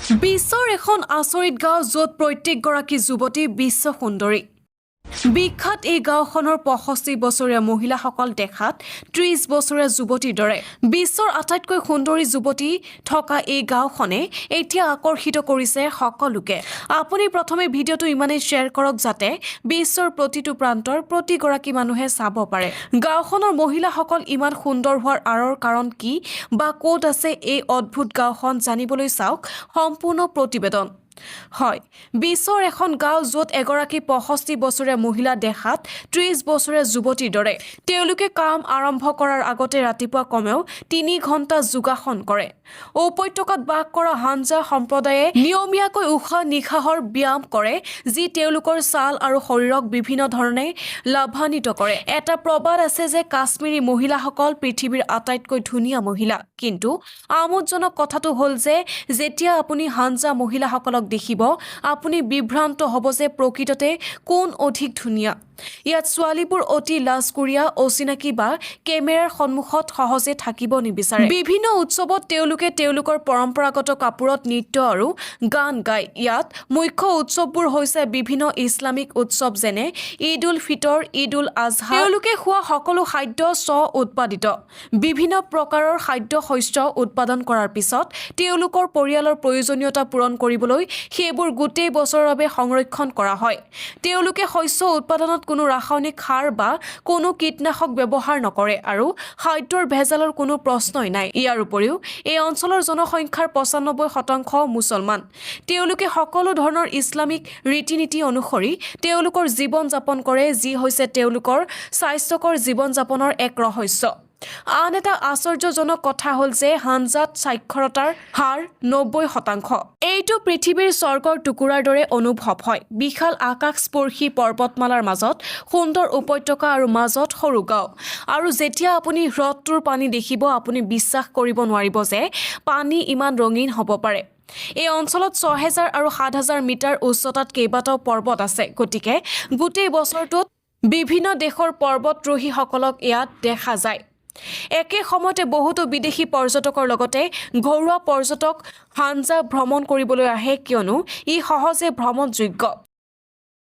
বিশ্বৰ এখন আচৰিত গাঁও, য'ত প্ৰত্যেকগৰাকী যুৱতী বিশ্ব সুন্দৰী। বিখ্যাত এই গাঁওখনৰ 65 বছৰীয়া মহিলাসকল দেখাত 30 বছৰীয়া যুৱতীৰ দৰে। বিশ্বৰ আটাইতকৈ সুন্দৰী যুৱতী থকা এই গাঁওখনে এতিয়া আকৰ্ষিত কৰিছে সকলোকে। আপুনি প্ৰথমে ভিডিঅ'টো ইমানেই শ্বেয়াৰ কৰক যাতে বিশ্বৰ প্ৰতিটো প্ৰান্তৰ প্ৰতিগৰাকী মানুহে চাব পাৰে। গাঁওখনৰ মহিলাসকল ইমান সুন্দৰ হোৱাৰ আঁৰৰ কাৰণ কি বা ক'ত আছে এই অদ্ভুত গাঁওখন, জানিবলৈ চাওক সম্পূৰ্ণ প্ৰতিবেদন। হয়, বিশ্বৰ এখন গাঁও য'ত এগৰাকী 65 বছৰীয়া মহিলা দেখাত 30 বছৰীয়া যুৱতীৰ দৰে। তেওঁলোকে কাম আৰম্ভ কৰাৰ আগতে ৰাতিপুৱা কমেও 3 ঘণ্টা যোগাসন কৰে। উপত্যকাত বাস কৰা হাঞ্জা সম্প্ৰদায়ে নিয়মীয়াকৈ উশাহ নিশাহৰ ব্যায়াম কৰে, যি তেওঁলোকৰ ছাল আৰু শৰীৰক বিভিন্ন ধৰণে লাভান্বিত কৰে। এটা প্ৰবাদ আছে যে কাশ্মীৰী মহিলাসকল পৃথিৱীৰ আটাইতকৈ ধুনীয়া মহিলা। কিন্তু আমোদজনক কথাটো হ'ল যে যেতিয়া আপুনি হাঞ্জা মহিলাসকলক দেখিব, আপুনি বিভ্ৰান্ত হ'ব যে প্ৰকৃততে কোন অধিক ধুনীয়া। ইয়াত ছোৱালীবোৰ অতি লাজকুৰীয়া, অচিনাকি বা কেমেৰাৰ সন্মুখত সহজে থাকিব নিবিচাৰে। বিভিন্ন উৎসৱত তেওঁলোকে তেওঁলোকৰ পৰম্পৰাগত কাপোৰত নৃত্য আৰু গান গায়। ইয়াত মুখ্য উৎসৱবোৰ হৈছে বিভিন্ন ইছলামিক উৎসৱ, যেনে ঈদ উল ফিতৰ, ঈদ উল আজহা। তেওঁলোকে খোৱা সকলো খাদ্য স্ব উৎপাদিত। বিভিন্ন প্ৰকাৰৰ খাদ্য শস্য উৎপাদন কৰাৰ পিছত তেওঁলোকৰ পৰিয়ালৰ প্ৰয়োজনীয়তা পূৰণ কৰিবলৈ সেইবোৰ গোটেই বছৰৰ বাবে সংৰক্ষণ কৰা হয়। তেওঁলোকে শস্য উৎপাদনত কোনো ৰাসায়নিক সাৰ বা কোনো কীটনাশক ব্যৱহাৰ নকৰে আৰু খাদ্যৰ ভেজালৰ কোনো প্ৰশ্নই নাই। ইয়াৰ উপৰিও এই অঞ্চলৰ জনসংখ্যাৰ 95% মুছলমান। তেওঁলোকে সকলো ধৰণৰ ইছলামিক ৰীতি নীতি অনুসৰি তেওঁলোকৰ জীৱন যাপন কৰে, যি হৈছে তেওঁলোকৰ স্বাস্থ্যকৰ জীৱন যাপনৰ এক ৰহস্য। আন এটা আশ্চৰ্যজনক কথা হ'ল যে হাঞ্জাত সাক্ষৰতাৰ হাৰ 90%। এইটো পৃথিৱীৰ স্বৰ্গৰ টুকুৰাৰ দৰে অনুভৱ হয়। বিশাল আকাশস্পৰ্শী পৰ্বতমালাৰ মাজত সুন্দৰ উপত্যকা আৰু মাজত সৰু গাঁও। আৰু যেতিয়া আপুনি হ্ৰদটোৰ পানী দেখিব, আপুনি বিশ্বাস কৰিব নোৱাৰিব যে পানী ইমান ৰঙীন হ'ব পাৰে। এই অঞ্চলত 6000 আৰু 7000 মিটাৰ উচ্চতাত কেইবাটাও পৰ্বত আছে। গতিকে গোটেই বছৰটোত বিভিন্ন দেশৰ পৰ্বতাৰোহীসকলক ইয়াত দেখা যায়। একে সময়তে বহুতো বিদেশী পৰ্যটকৰ লগতে ঘৰুৱা পৰ্যটক হাঞ্জা ভ্ৰমণ কৰিবলৈ আহে, কিয়নো ই সহজে ভ্ৰমণযোগ্য।